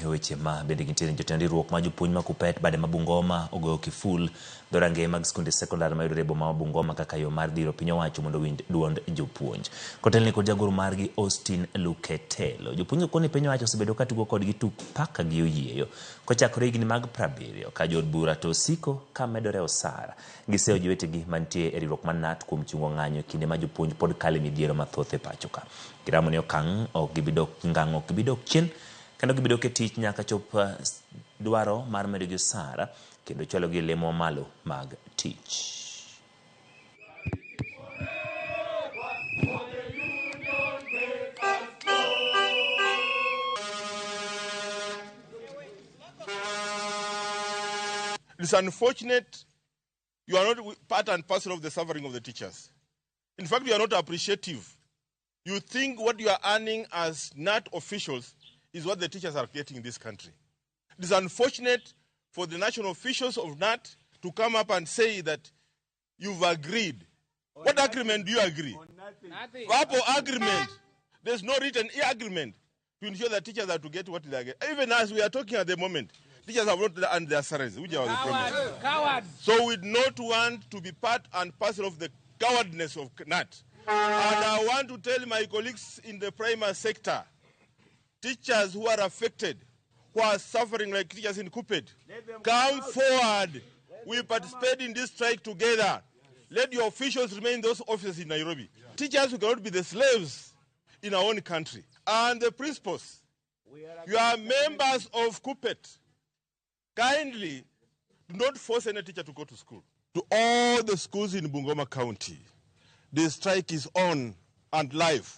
weche ma bende gintiere jotend riwruok ma jopuonj ma Kuppet bade ma Bungoma ogoyo kiful dhorangeye mag skunde sekondar mayudore e boma ma Bungoma kaka yo mar dhiro piny owacho mondo owinj duond jopuonj. Kotelni kod jagoro margi Austin Luketelo. Jopuonj go koni piny owacho osebedo ka tugo kodgi tuk paka gi oyieyo kochakore higni mag 70 ka jood bura to osiko ka medore osara. Giseyo jowetegi mantie e riwruok mar KNUT kuom chungo ng'anyo e kinde ma jopuonj pod kale midhiero mathoth e pacho ka. Giramo ni okang' ok gibi dok ngang' ok gibi dok chien kendo gibi dok e tich nyaka chop dwaro mar medogi osara kendo chwalogi e lemo mamalo mag tich. It's unfortunate you are not part and parcel of the suffering of the teachers. In fact, you are not appreciative. You think what you are earning as KNUT officials is what the teachers are getting in this country. It is unfortunate for the national officials of KNUT to come up and say that you've agreed. What agreement do you agree? Verbal agreement. There's no written agreement to ensure that teachers are to get what they are getting. Even as we are talking at the moment, teachers have not earned their salaries, which are the promise. Cowards. So we do not want to be part and parcel of the cowardness of KNUT. And I want to tell my colleagues in the primary sector, teachers who are affected, who are suffering like teachers in Kuppet, come forward. We participate in this strike together. Let your officials remain those officers in Nairobi. Teachers who cannot be the slaves in our own country. And the principals, you are members of Kuppet. Kindly do not force any teacher to go to school. To all the schools in Bungoma County, the strike is on and live.